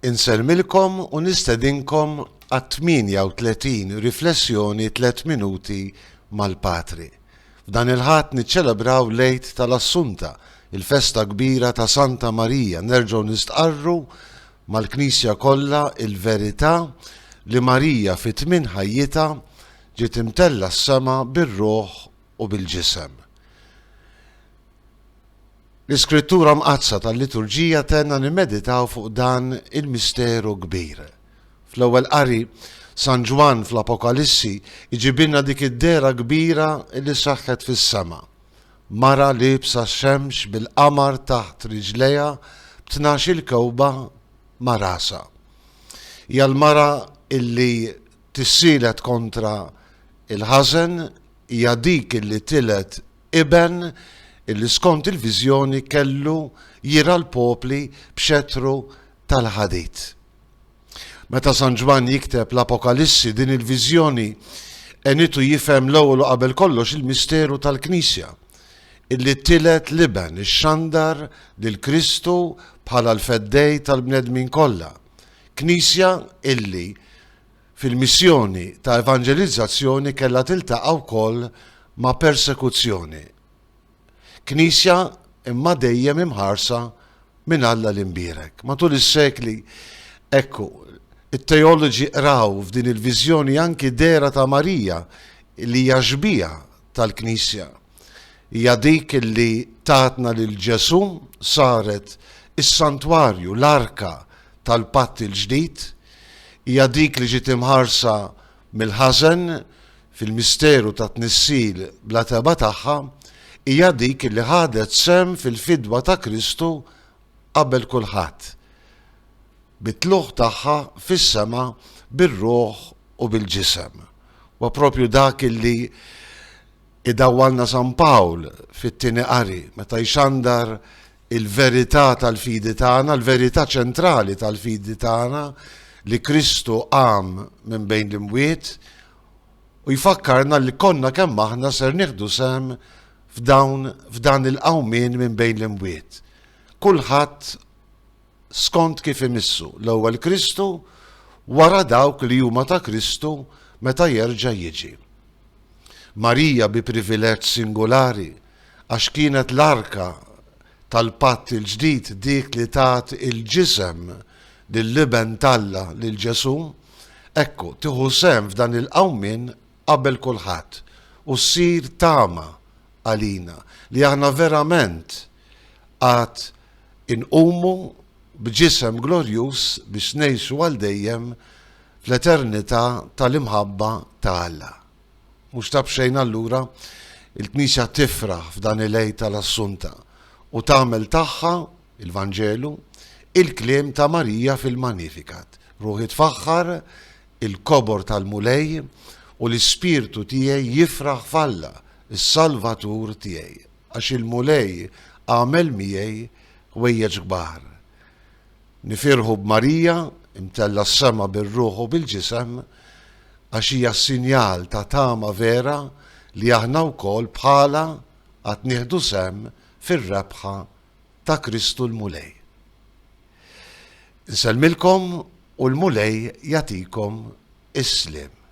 Insellmilkom u nistedinkom għat-38 riflessjoni Tlett Minuti mal-Patri. F'dan il-Ħadd niċċelebraw l-Għid tal-Assunta, il-festa kbira ta' Santa Marija, nerġgħu nistqarru mal-Knisja kollha l-verità li Marija fi tmien ħajjitha ġiet imtellgħa s-sema bir-ruħ u bil-ġisem. L-Iskrittura Mqaddsa tal-Liturġija tgħinna nimmeditaw fuq dan il-misteru kbir. Fl-ewwel qari, San Ġwann fl-Apokalissi jġibilna dik id-dehra kbira li seħħet fis-sema. Mara liebsa x-xemx bil-qamar taħt riġlejha b'tnax-il kewba ma' rasha. Hija l-mara illi tissielet kontra l-ħażen, hija dik illi tilgħet Iben illi skont il-viżjoni kellu jirgħa l-popli b'xettru tal-ħadid. Meta San Ġwann jikteb l-Apokalissi din il-viżjoni għenitu jifhem l-ewwel u qabel kollox il-misteru tal-Knisja, illi tilgħet l-Iben ixxandar lil Kristu bħala l-Feddej tal-bnedmin kollha, Knisja illi fil-missjoni ta' evanġelizzazzjoni kellha tiltaqa' wkoll ma' persekuzzjoni. Knisja imma dejjem imħarsa minn Alla l-Imbierek. Matul is-sekli, ekku, it-teoloġi qraw f'din il-viżjoni anki dehra ta' Marija li hija xbieha tal-Knisja. Hija dik li tatna lil Ġesù, saret is-santwarju, l-arka tal-Patt il-Ġdid, hija dik li ġiet imħarsa mill-ħażen fil-misteru tat-tnissil bla tebgħa tagħha, hija dik li ħadet sehem fil-fidwa ta' Kristu qabel kulħadd, bit-tlugħ tagħha fis-sema bir-ruħ u bil-ġisem. Huwa proprju dak li idawwalna San Pawl fit-tieni qari meta jxandar il-verità tal-fidi tagħna, il-verità ċentrali tal-fidi tagħna li Kristu qam minn bejn l-imwiet u jfakkarna li konna kemm aħna ser nieħdu sehem f'dawn f'dan il-qawmien minn bejn l-imwiet. Kulħadd skont kif imissu, l-ewwel Kristu, wara dawk li huma ta' Kristu meta jerġa' jiġi. Marija bi privileġġ singulari għax kienet l-arka tal-patt il-ġdid dik li tat il-ġisem lill-Iben t'Alla lil Ġesù, ekku, tieħu sehem f'dan il-qawmien qabel kulħadd u ssir tama għalina li aħna verament għad inqumu b'ġisem glorjuż biex ngħixu għal dejjem fl-eternità tal-imħabba ta' Alla. Mhux ta' b'xejn allura il-Knisja tifraħ f'dan il-Għid tal-Assunta u tagħmel tagħha, il-Vanġelu, il-kliem ta' Marija fil-Magnificat, Ruħi tfaħħar il-kobor tal-Mulej u l-ispirtu tiegħi jifraħ f'Alla, is-Salvatur tiegħi, għax il-Mulej għamel miegħi ħwejjeġ kbar. Nifirħu b'Marija, imtellgħa s-sema bir-ruħ u bil-ġisem, għax hija s-sinjal ta' tama vera li aħna wkoll bħalha għad nieħdu sehem fir-rebħa ta' Kristu l-Mulej. Insellmilkom u l-Mulej jagħtikom is-sliem.